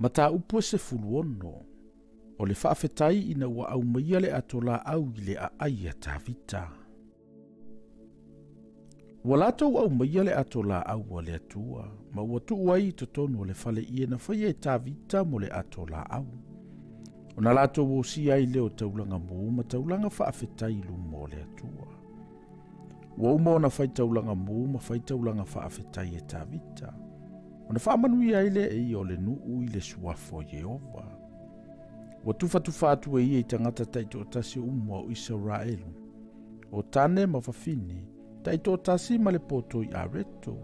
Mataupu e 16, o le faafetai ina ua aumaia le ato laau i le aai a Tavita. Ua latou aumaia le ato laau a le Atua, ma ua tuu ai i totonu o le faleie na faia e Tavita mo le ato laau. Ona latou osia ai lea o taulaga mu ma taulaga faafetai i luma o le Atua. Ua uma ona fai taulaga mu ma fai taulaga faafetai e Tavita. Ona faamanuia ai lea e ia o le nuu i le suafa o Ieova. Ua tufatufa atu e ia i tagata taitoatasi uma o Isaraelu, o tane ma fafine, taitoatasi ma le poto i areto,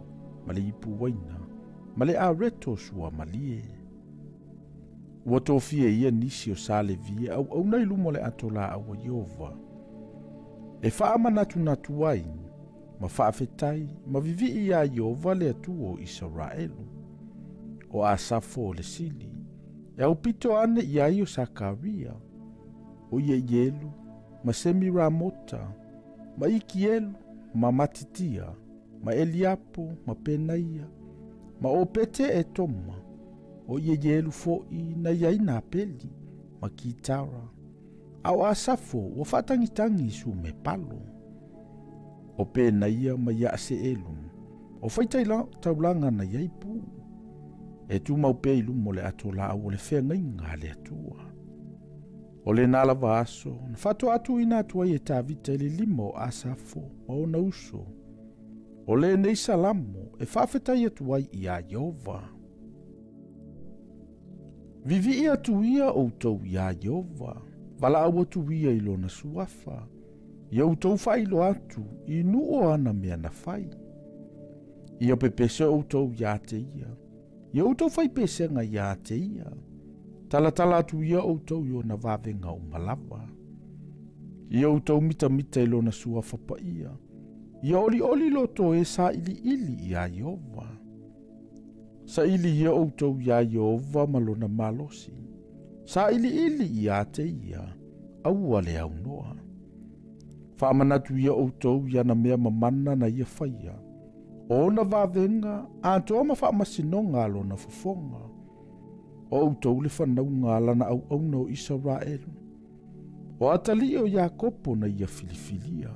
ma le ipu waina, ma le areto suamalie. Ua tofia ia nisi o sa Levi e auauna i luma o le ato laau a Ieova, e faamanatunatu ai, ma faafetai, ma vivii ia Ieova le Atua o Isaraelu. O Asafo o le sili, e aupito ane i ai o Sakaria, o Ieielu, ma Semiramota, ma Ikielu, ma Matitia, ma Eliapo, ma Penaia, ma Opete e Toma, o Ieielu fo'i na iai na peli, ma Kitara. A o Asafo ua faatagitangi i sume palo. O Penaia ma Iaseelu, o faitaulaga na iai pu, e tumau pea i luma o le ato laau o le feagaiga a le Atua. O lena lava aso, na faatoa tuuina atu ai e Tavita i le lima o Asafo ma ona uso, o lenei Salamo e faafetai atu ai iā Ieova. Vivii atu ia outou iā Ieova, valaau atu ia i lona suafa, ia outou faailoa atu i nuu o ana mea na fai. Ia pepese outou iā te ia, ia outou faipesega iā te ia, talatala atu ia outou i ona vavega uma lava. Ia outou mitamita i lona suafa paia, ia olioli loto e sailiili iā Ieova. Saili ia outou iā Ieova ma lona malosi, sailiili iā te ia, aua le aunoa. Faamanatu ia outou i ana mea mamana na ia faia, o ona vavega atoa ma faamasinoga a lona fofoga. O outou le fanauga a lana auauna o Isaraelu, o atalii o Iakopo na ia filifilia.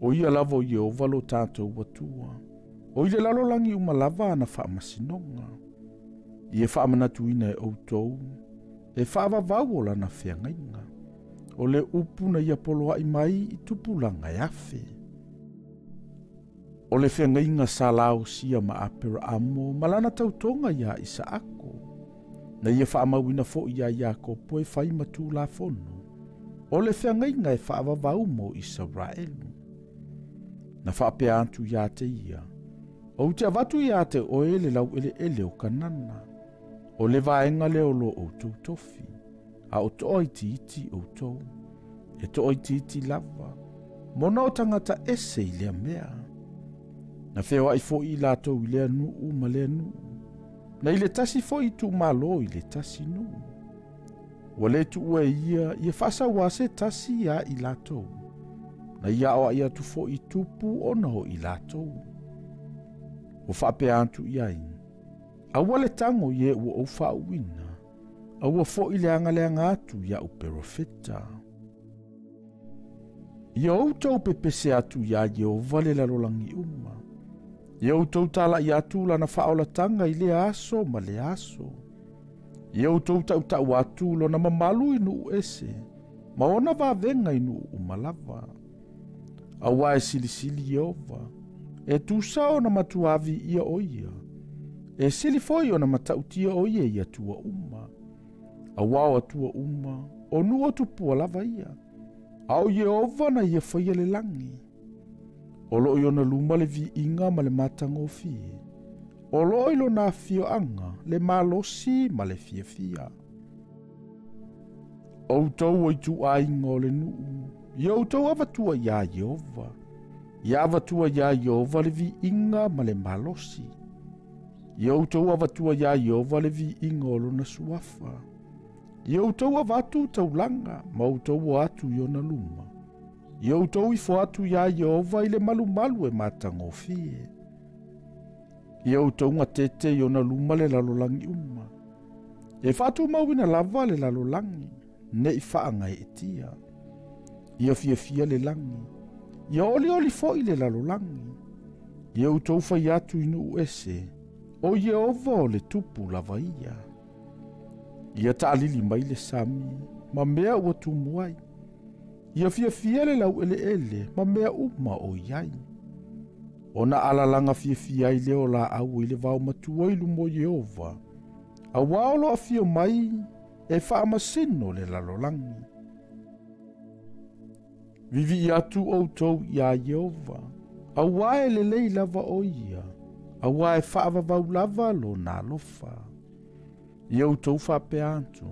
O ia lava o Ieova lo tatou Atua, o i le lalolagi uma lava ana faamasinoga. Ia faamanatuina e outou, e faavavau o lana feagaiga, o le upu na ia poloai mai i tupulaga e afe. O le feagaiga sa laosia ma Aperaamo ma lana tautoga iā Isaako, na ia faamauina fo'i iā Iakopo e fai ma tulafono, o le feagaiga e faavavau mo Isaraelu. Na faapea atu iā te ia, ou te avatu iā te oe le laueleele o Kanana, o le vaega lea o lo outou tofi, a o toaitiiti outou, e toaitiiti lava, mona o tagata ese i lea mea. Na feoai fo'i i latou i lea nuu ma lea nuu, na i le tasi fo'i itumalo i le tasi nuu. Ua le tuua e ia ia faasauā se tasi iā i latou, na ia aoai atu fo'i i tupu ona o i latou. Ua faapea atu i ai, aua le tago i e ua ou faauuina, aua fo'i le agaleaga atu ia'u perofeta. Ia outou pepese atu iā Ieova le lalolagi uma. Ia outou tala'i atu lana faaolataga i lea aso ma lea aso. Ia outou tautau atu lona mamalu i nuu ese, ma ona vavega i nuu uma lava. Auā e silisili Ieova, e tusa ona matuā viia o ia, e sili foi ona matautia o ia i atua uma. Auā o atua uma, o nuu o tupua lava ia, a o Ieova na ia faia le lagi. O loo i ona luma le viiga ma le matagofie, o loo i lona afioaga le malosi ma le fiafia. Outou o ituaiga o le nuu, ia outou avatua iā Ieova, ia avatua iā Ieova le viiga ma le malosi. Ia outou avatua iā Ieova le viiga o lona suafa. Ia outou avatu taulaga ma outou o atu i ona luma. Ia outou ifo atu iā Ieova i le malumalu e matagofie. Ia outou gatete i ona luma le lalolagi uma. E faatumauina lava le lalolagi, nei faagaeetia. Ia fiafia le lagi, ia olioli fo'i le lalolagi. Ia outou fai atu i nuu ese, o Ieova o le tupu lava ia. Ia taalili mai le sami, ma mea ua tumu ai. Ia fiafia le laueleele, ma mea uma o i ai. Ona alalaga fiafia ai lea o laau i le vaomatua i luma o Ieova, auā o lo afio mai e faamasino le lalolagi. Vivii atu outou iā Ieova, auā e lelei lava o ia, auā e faavavau lava lona alofa. Ia outou faapea atu,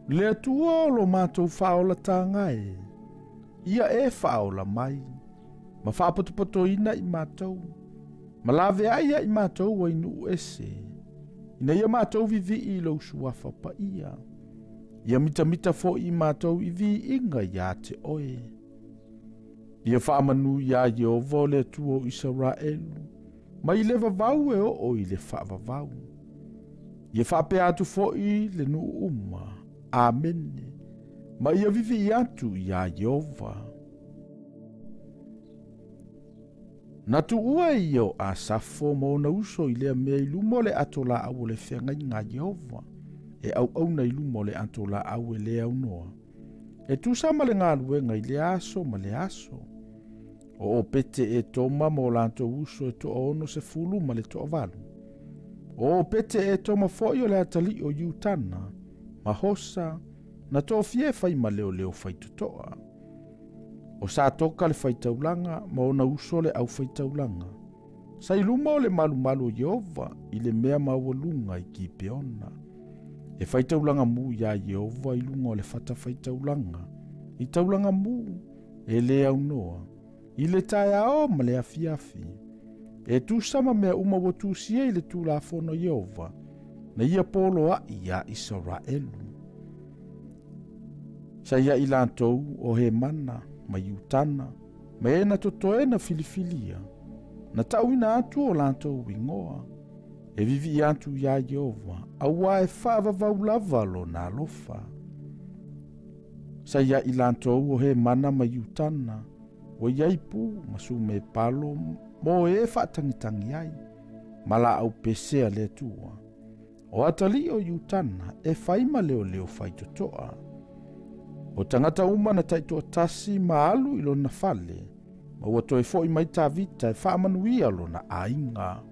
le Atua o lo matou faaolataga e, ia e faaola mai, ma faapotopotoina i matou, ma laveai ai matou ai nuu ese, ina ia matou vivii i lou suafa paia. Ia mitamita fo'i i matou i viiga iā te oe. Ia faamanu iā Ieova o le Atua o Isaraelu, mai le vavau e oo i le faavavau. Ia faapea atu fo'i le nuu uma, Amene, ma ia vivii atu iā Ieova. Na tuua e ia o Asafo ma ona uso i lea mea i luma o le ato laau o le feagaiga a Ieova, e auauna i luma o le ato laau e le aunoa, e tusa ma le galuega i lea aso ma lea aso. O Opete Etoma ma o latou uso e 68. O Opete Etoma fo'i o le atalii o Iutana, ma Hosa, na tofia e fai ma leoleo faitotoa. O Satoka le faitaulaga ma ona uso le aufaitaulaga. Sa i luma o le malumalu o Ieova i le mea maualuga i Kipeona. E faitaulaga mu iā Ieova i luga o le fata faitaulaga, i taulaga mu e le aunoa, i le taeao ma le afiafi. E tusa ma mea uma ua tusia i le Tulafono a Ieova, na ia poloai iā Isaraelu. Sa ia i latou o Hemana ma Iutana, ma e na totoe na filifilia, na tauina atu o latou igoa, e vivii atu iā Ieova, auā e faavavau lava lona alofa. Sa ia i latou o Hemana ma Iutana, ua iai pu ma sume palo mo e faatagitagi ai, ma laau pese a le Atua. O atalii o Iutana e fai ma leoleo faitotoa. O tagata uma na taitoatasi ma alu i lona fale, ma ua toe fo'i mai Tavita e faamanuia lona aiga.